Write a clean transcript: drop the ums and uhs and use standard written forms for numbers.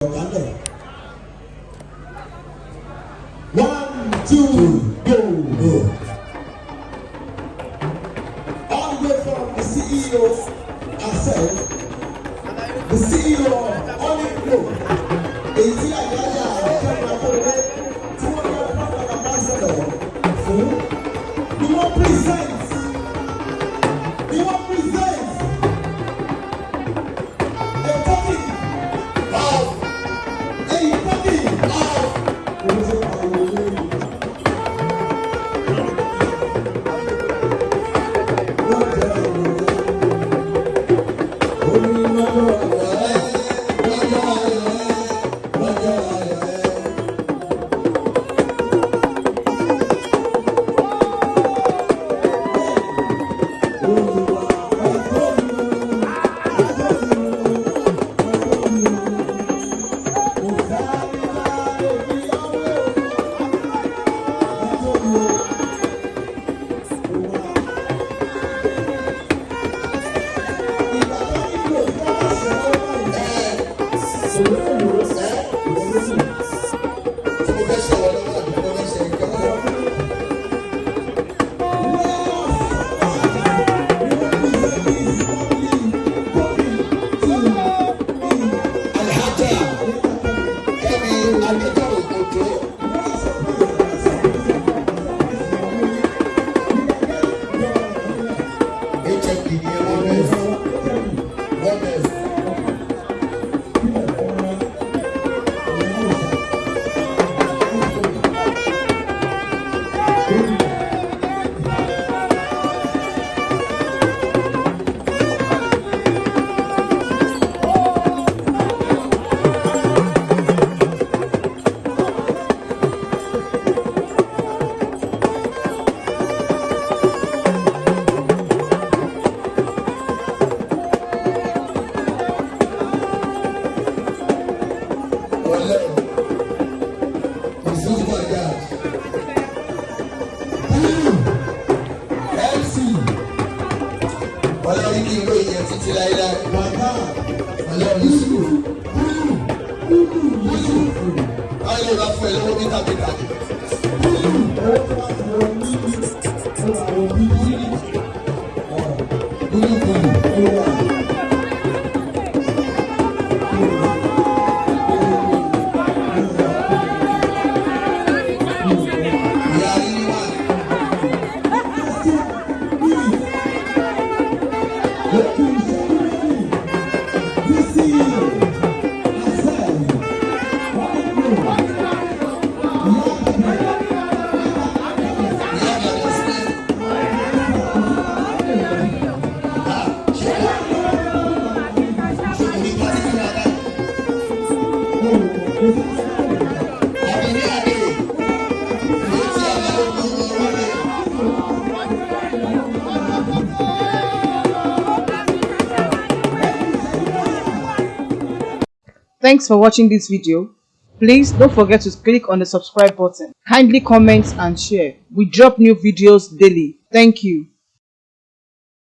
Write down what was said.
Ọ̀gá. One, two, go. Go. All the way from the CEO herself, the CEO of Olive Glow, èyí tí Alhaja Kẹ́mi Akóredé tí wọ́n jẹ́ brand ambassador fún, ni wọ́n present a token of owó tí wọ́n pariwo lórí. Lọ́jọ́ ayọ̀ rẹ̀, ó ní lọ́jọ́ ayọ̀ rẹ̀, lọ́jọ́ ayọ̀ rẹ̀, lọ́jọ́ ayọ̀ rẹ̀. Olúwa ọjọ́ mi o, ọjọ́ mi o, ọjọ́ mi o. Kò sáré sáré fi ọwọ́ ọjọ́ mi o. Olúwa. Ìgbà tó ní kò sí ọ̀sẹ̀ ọwọ́ báyìí. Tí mo fẹ́ ṣe wọ́n lọ́wọ́ àbí mo fẹ́ ṣe nǹkan lọ́wọ́. Alhaja Kẹ́mi Adétòrò Òjó. HMD ni ẹ wọ́n bẹ́ẹ̀ wọ́n bẹ́ẹ̀. Ọlọ́run Yusuf Bajaj Búlù MC Ọlọ́run kí n ló yẹ títí láéláé. Ọlọ́run Yusuf Búlù Búlù báyìí lè bá fún ẹ lọ́wọ́ mítà mítà ni. Búlù búlù búlù. Ìyá yín wà. Ìyá Ìbàdàn sílẹ̀. Ṣé ṣé kò ní pàtí fún wa báyìí? Àbẹ̀ní Adé, létí àbálòpọ̀ ọmọ rẹ̀. Thanks for watching this video. Please don't forget to click on the subscribe button. Kindly comment and share. We drop new videos daily. Thank you.